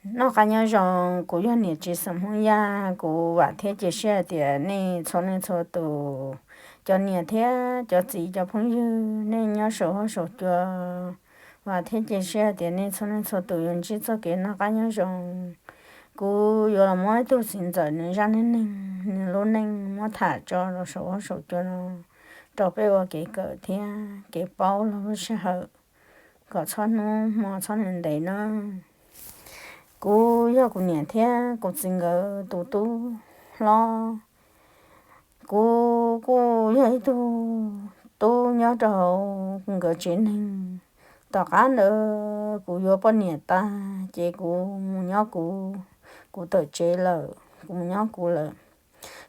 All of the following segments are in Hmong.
Noj qab nyob zoo, kuv yog niam tsev xeem Hmoob Yaj, kuv vam thiab cia siab hais tias nej txhua leej txhua tus, cov niam thiab cov txiv cov phooj ywg, nej nyob saum huab saum cua, vam thiab cia siab hais tias nej txhua leej txhua tus yuav ntsib txoj kev noj qab nyob zoo. Kuv yuav los muab ib tug txiv ntxawm nws zaj neej neeg, nws lub neej muab tham tso rau saum huab saum cua no rau peb ua kev kawm thiab kev paub lub sij hawm kom txhob hnub hmo txhob ntev ntev na. Kuv yog kuv niam thiab kuv txiv nkawd tus tub hlob. Kuv kuj yog ib tug tub nyob rau hauv nkawd tsev neeg. Tom qab ntawd kuv yuav poj niam tag ces kuv mus nyob kuv, kuv tawm tsev lawm, kuv mus nyob kuv lawm.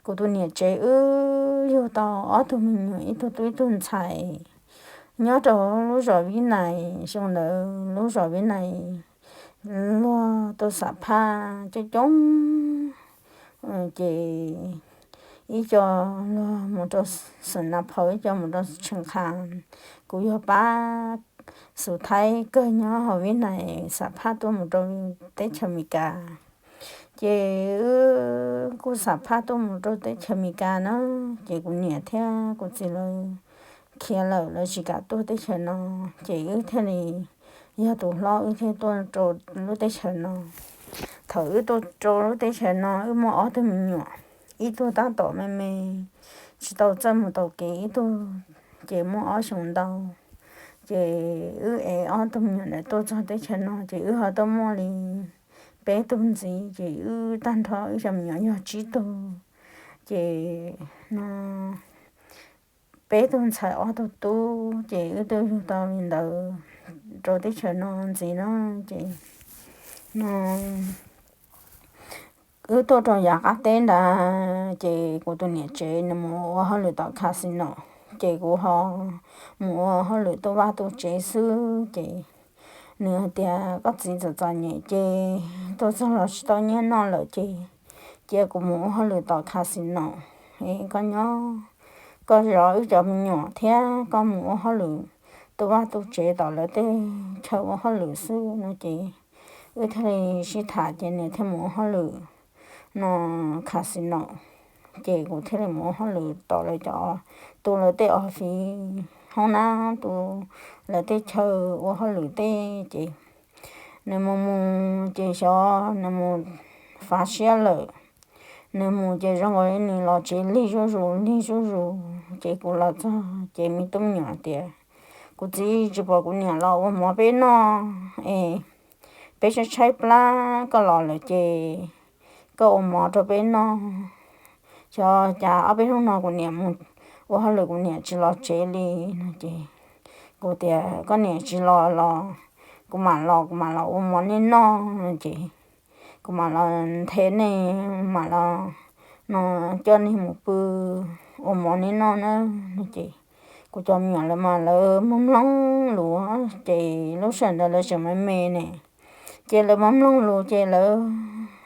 Kuv tus niam tsev wb yug tau ob tug me nyuam, ib tug tub ib tug ntxhais, nyob rau lub zos Vib Nais. Xyoo ntawd lub zos Vib Nais luag tuaj xam phaj coob coob, ces ib co luag mus rau xeem Nas Phau, ib co mus rau Tsheej Qha. Kuv yog pab xus Thaib kawg nyob hauv Vib Nais xam phaj tuaj mus rau teb chaws Amelikas. Ces wb kuj xam phaj tuaj mus rau teb chaws Amelikas na, ces kuv niam thiab kuv txiv lawv khiav lawm, lawv tsis kam tuaj teb chaws no, ces wb thiaj li yog tus hlob wb thiaj tuaj rau lub teb chaws no. Thaum wb tuaj rau lub teb chaws no wb muaj ob tug me nyuam, ib tug tab tom me me tsis tau txawj mus taus kev, ib tug ces muaj ob xyoos ntau. Ces wb ev ob tug me nyuam ntawd tuaj txog teb chaws no ces wb ho tuaj muaj li peb tug ntxiv, ces wb tag nrho wb cov me nyuam yog tsib tug. Ces no peb tug ntxhais ob tug tub, ces wb twb yug tau li ntawd rau teb chaws no ntxiv na. Ces no wb tuaj rau yav qab teb ntawd ces kuv tus niam tsev nws mus ua hauj lwm tom casino, ces kuv ho mus ua hauj lwm tu vaj tu tsev xwb. Ces nws hais tias koj txiv txom txom nyem ces tuaj txog los tsis tau nyiaj noj lawm ces cia kuv mus ua hauj lwm tom casino, es koj nyob, koj zov wb cov me nyuam thiab koj mus ua hauj lwm tu vaj tu tsev tom lawv tej chaw ua hauj lwm xwb no. Ces wb thiaj li sib tham ces nws thiaj mus ua hauj lwm no casino, ces kuv thiaj li mus ua hauj lwm tom lawv cov, tu lawv tej office, hoob nab, tu lawv tej chaw ua hauj lwm tej. Ces nws mus mus ces xyov nws mus fav siab lawm, nws mus ces zoo nkaus li nws los tsev lig zuj zus lig zuj zus. Ces kuv los txog ces me tub me nyuam tias, kuv txiv, tsis pom kuv niam los ua mov peb noj es peb tshaib tshaib plab, koj los lawm ces koj ua mov rau peb noj. Xyov cas ob peb hnub no kuv niam mus ua hauj lwm kuv niam tsis los tsev li no. Ces kuv tias koj niam tsis los los kuv mam los, kuv mam los ua mov nej noj no. Ces kuv mam los nthe nej, mam los no coj nej mus pw ua mov nej noj na no. Ces kuv cov me nyuam lawv mas lawv mloog mloog lus, ces lub sij hawm ntawd lawv tseem me me ne, ces lawv mloog mloog lus ces lawv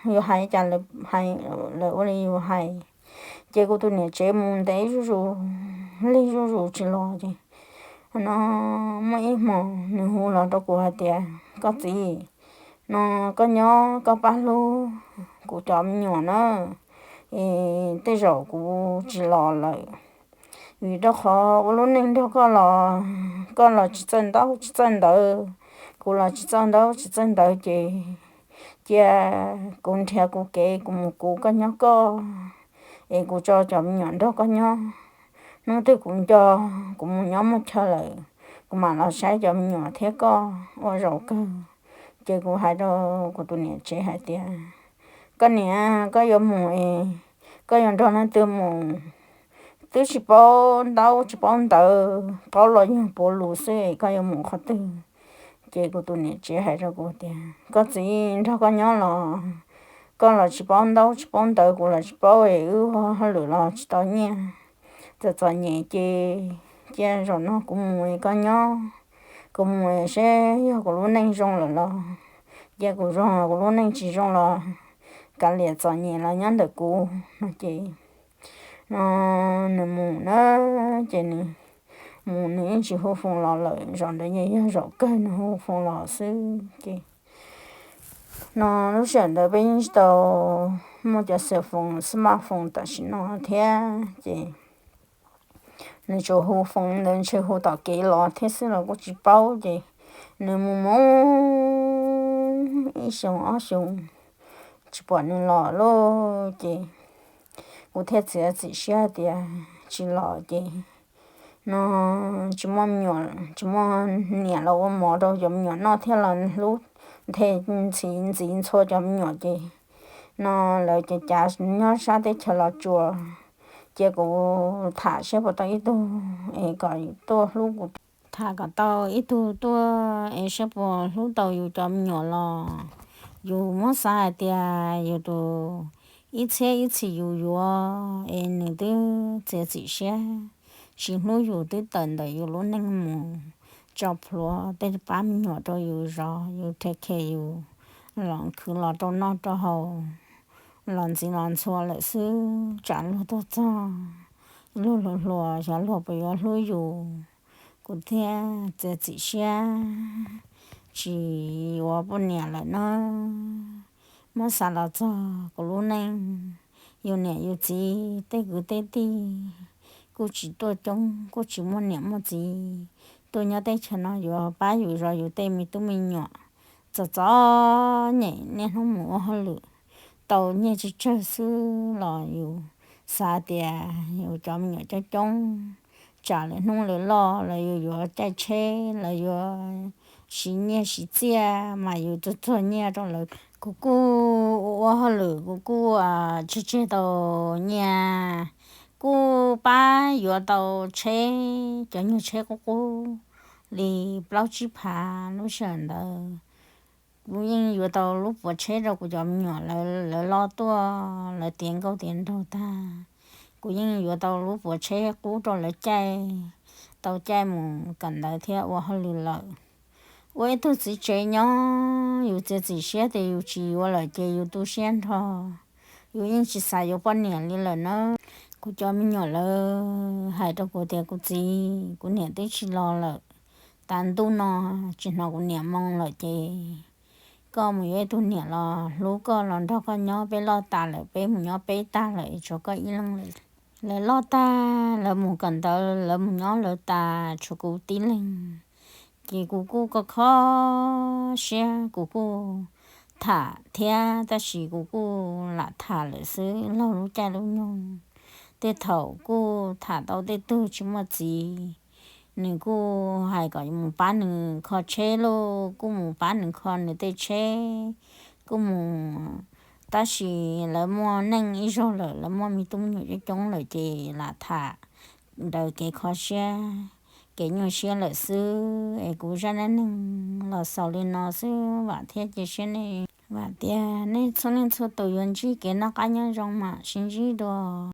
yuav hais cas lawv hais, lawv ua li yus hais. Ces kuv tus niam tsev mus ntev zuj zus, lig zuj zus tsis los. Ces no muaj ib hmo nws hu los rau kuv hais tias, koj txiv, no koj nyob koj pab hlub kuv cov me nyuam na, es tej zaum kuv tsis los lawm. Vim rau qhov ua lub neej nrog koj los, koj los tsis txawj ntaub tsis txawj ntawv, kuv los tsis txawj ntaub tsis txawj ntawv, ces cia kuv nrhiav kuv kev, kuv mus kuv, koj nyob koj, es kuv tso cov me nyuam nrog koj nyob. Hnub twg kuv nco, kuv mus nyob muaj chaw lawm, kuv mam los saib cov me nyuam thiab koj ua zaum kawg. Ces kuv hais rau kuv tus niam tsev hais tias, koj niam, koj yuav mus es koj yuav nrog leej twg mus? Twb tsis paub ntaub tsis paub ntawv, paub los yog puav lus xwb es koj yuav mus qhov twg? Ces kuv tus niam tsev hais rau kuv tias, koj txiv, nrog koj nyob los koj los tsis paub ntaub tsis paub ntawv, kuv los tsis paub es wb ua hauj lwm los tsis tau nyiaj, txom txom nyem, ces cia zaum no kuv mus es koj nyob. Kuv mus es seb yog kuv lub neej zoo lawm los cia kuv zoo, kuv lub neej tsis zoo los kav liam txom nyem los nyob ntawm kuv no. Ces no nws mus na, ces nws mus nws yeej tsis hu foos los lawm. Zaum ntawd yog zaum kawg nws hu foos los xwb. Ces No lub sij hawm ntawd peb yeej tsis tau muaj cov xwm foos xab mas foos tam sim no thiab ces nws tsuas hu foos ntawd ntshe hu tom kev los thiab xwb los kuj tsis paub ces nws mus mus ib xyoos ob xyoos tsis pom nws los lauj ces kuv thiaj txiav txim siab tias tsis los ces no tsis muaj me nyuam tsis muaj niam los ua mov rau cov me nyuam noj thiab los hlub nthe ntxiv ntxiv ntxhua cov me nyuam ces no lawv ces cav nyob sab teb chaws Los Tsuas cia kuv tham saib puas tau ib tug es kom tuaj hlub kuv, tham kom tau ib tug tuaj es saib puas hlub tau yus cov me nyuam los yus muab xav hais tias yus tus ib txhiab ib txhis yus yuav es nws twb txiav txim siab tsis hlub yus twb tawm ntawm yus lub neej mus tso plhuav tej pab me nyuam rau yus zov yus rhe khe yus los khwv los rau noj rau haus los ntxiv los ntxhua lawm xwb tsam luag tuaj txog luag hluas hluas xyov luag puas yuav hlub yus. Kuv thiaj txiav txim siab tsis yuav poj niam lawm na. Muab xav los txog kuv lub neej, yus niam yus txiv tej kwv tej tij kuj tsis tuaj coob kuj tsis muaj niam muaj txiv tuaj nyob teb chaws no yuav pab yus zov yus tej me tub me nyuam. Txom txom nyem niaj hnub mus ua hauj lwm tau nyiaj tsawg tsawg xwb los yus xav tias yus cov me nyuam coob coob tsam lawv hnub lawv loj los yus yuav caij tsheb los yuav siv nyiaj siv txiaj mas yus txuag txuag nyiaj rau lawv. Kuv kuj ua hauj lwm kuv kuj tseg tseg tau nyiaj, kuj pab yuav tau tsheb, cov nyuag tsheb qub qub li plaub tsib phav lub sij hawm ntawd. Kuv yeej yuav tau lub puav tsheb rau kuv cov me nyuam lawv loj tuaj lawv tiav nkauj tiav nraug tag. Kuv yeej yuav tau lub puav tsheb qub rau lawv caij, tau caij mus kawm ntawv thiab ua hauj lwm lawm. Ua ib tug txiv tsev nyob yus txiav txim siab tias yus tsis yuav lawm ces yus tu siab nrho, yus yeej tsis xav yuav poj niam li lawm na. Kuv cov me nyuam lawv hais rau kuv tias kuv txiv, kuv niam twb tsis los lawm, tav ntuj no tsis hnov kuv niam moo lawm ces koj mus yuav ib tug niam los hlub koj los nrog koj nyob, peb loj tas lawm peb mus nyob peb tag lawm tshuav koj ib leeg lawm. Lawv loj tag lawv mus kawm ntawv lawv mus nyob lawv tas tshuav kuv tib leeg. Ces kuv kuj kho kho siab kuv kuj tham thiab tab sis kuv kuj lam tham lawm xwb laug lub caij lub nyoog. Tej thaum kuj tham tau tej tug tsis muaj txiv, nws kuj hais kom mus pab nws kho tsheb lauj, kuj mus pab nws kho nws tej tsheb, kuj mus, tab sis lawv muaj neej ib zaug lawm lawv muaj me tub me nyuam coob coob lawm ces lam tham ntawm kev kho siab kev nyuaj siab lawm xwb es kuv zaj dab neeg los xaus li no xwb vam thiab cia siab nej, vam tias nej txhua leej txhua tus yuav ntsib kev noj qab nyob zoo mam sib ntsib dua.